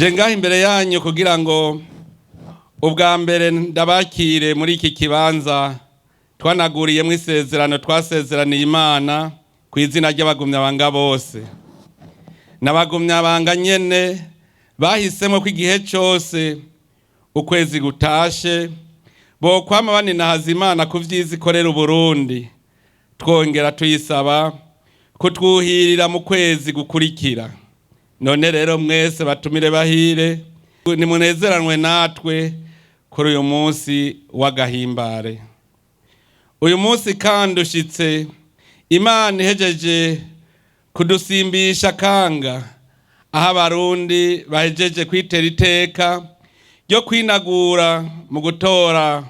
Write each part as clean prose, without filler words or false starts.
Nje ngaha imbere yanyu kugira ngo ubwa mbere ndabakire muri iki kibanza twanaguriyemo isezerano twasezeraniye Imana ku izina ry'abagumyabanga bose. N'abagumyabanga nyene bahisemo ko igihe cose ukwezi gutashe bokwama baninahaza Imana ku vyiza ikorera Uburundi, twongera tuyisaba kutwuhirira mu kwezi gukurikira. None rero mwese batumire bahire, nimunezeranwe natwe kuri uyu munsi w'agahimbare. Uyu munsi kandi ushitse Imana ihejeje kudusimbisha akanga, aho Abarundi bahejeje kwitera iteka ryo kwinagura mu gutora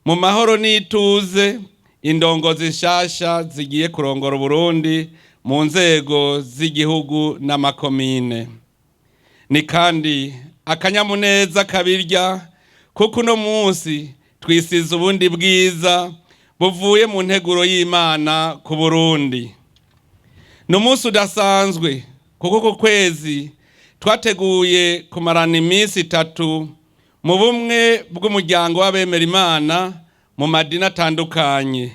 mu mahoro n'ituze indongozi nshasha zigiye kurongora Uburundi mu nzego z'igihugu n'amakomine. Ni kandi akanyamuneza kabirya, kuko uno munsi twisize ubundi bwiza buvuye mu nteguro y'Imana ku Burundi. Ni umunsi udasanzwe kuko ku kwezi twateguye kumarana iminsi 3 mu bumwe bw'umuryango w'abemera Imana mu madini atandukanye.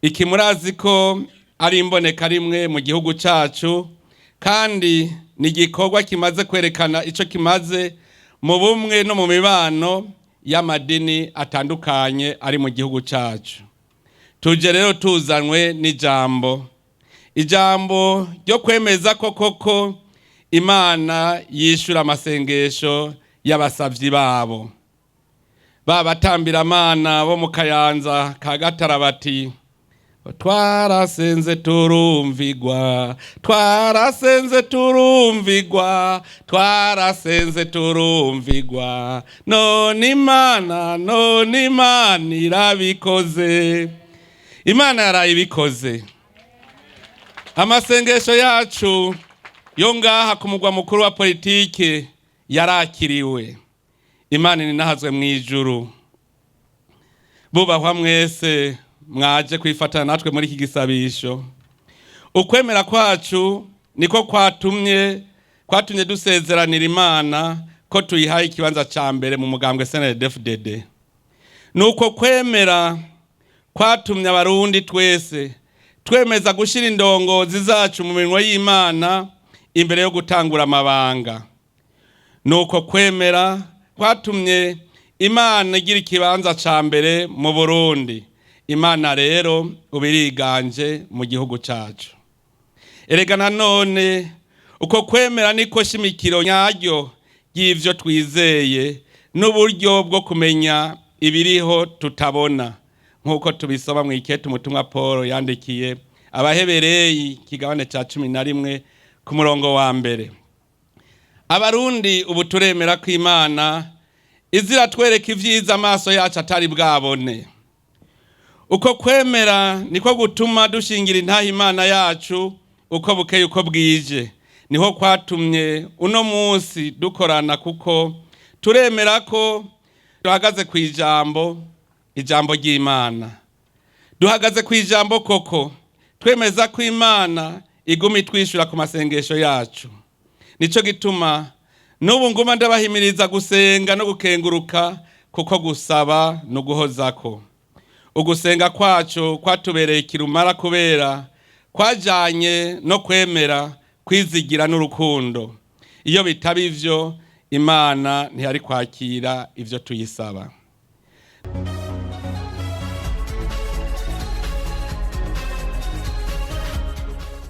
Iki murazi ko ari imboneka rimwe mu gihugu cacu, kandi ni igikorwa kimaze kwerekana ico kimaze mu bumwe no mu mibano y'amadini atandukanye ari mu gihugu cacu. Tuje rero tuzanwe n'ijambo, ijambo ryo kwemeza ko koko Imana yishura amasengesho y'abasavyi babo. Babatambiramana bo mu Kayanza ka Gatarabati: "Twarasenze turumvigwa, twarasenze turumvigwa, twarasenze turumvigwa, none Imana, none Imana irabikoze." Imana yarayibikoze. Amasengesho yacu yo ngaha ku mugwa mukuru wa politike yarakiriwe. Imana ininahazwe mu ijuru. Bubahwa mwese mwaje kwifatana natwe muri iki gisabisho. Ukwemera kwacu niko kwatumye dusezeranira Imana ko tuyihaye ikibanza ca mbere mu mugambwe CNDD-FDD. Nuko kwemera kwatumye Abarundi twese twemeza gushira indongozi zacu mu minwe y'Imana imbere yo gutangura amabanga. Nuko kwemera kwatumye Imana igira ikibanza ca mbere mu Burundi. Imana rero ubiriganje mu gihugu cacu. Erega nanone uko kwemera niko shimikiro nyaryo ry'ivyo twizeye n'uburyo bwo kumenya ibiriho tutabona, nk'uko tubisoma mu ikete umutumwa Paul yandikiye Abahebereyi, kigabane ca 11 ku murongo wa 1. Abarundi ubu turemera ko Imana izira twereka ivyiza amaso yacu atari bwabone. Uko kwemera niko gutuma dushingira intaha Imana yacu uko bukeye uko bwije. Niho kwatumye uno munsi dukorana, kuko turemera ko duhagaze ku ijambo, ijambo ry'Imana. Duhagaze ku ijambo koko, twemeza ko Imana iguma itwishyura ku masengesho yacu. Nico gituma n'ubu nguma ndabahimiriza gusenga no gukenguruka, kuko gusaba no guhozako. Ugusenga kwacu kwatubereye kirumara kubera kwajanye no kwemera, kwizigira n'urukundo. Iyo bitaba ivyo, Imana ntiyari kwakira ivyo tuyisaba.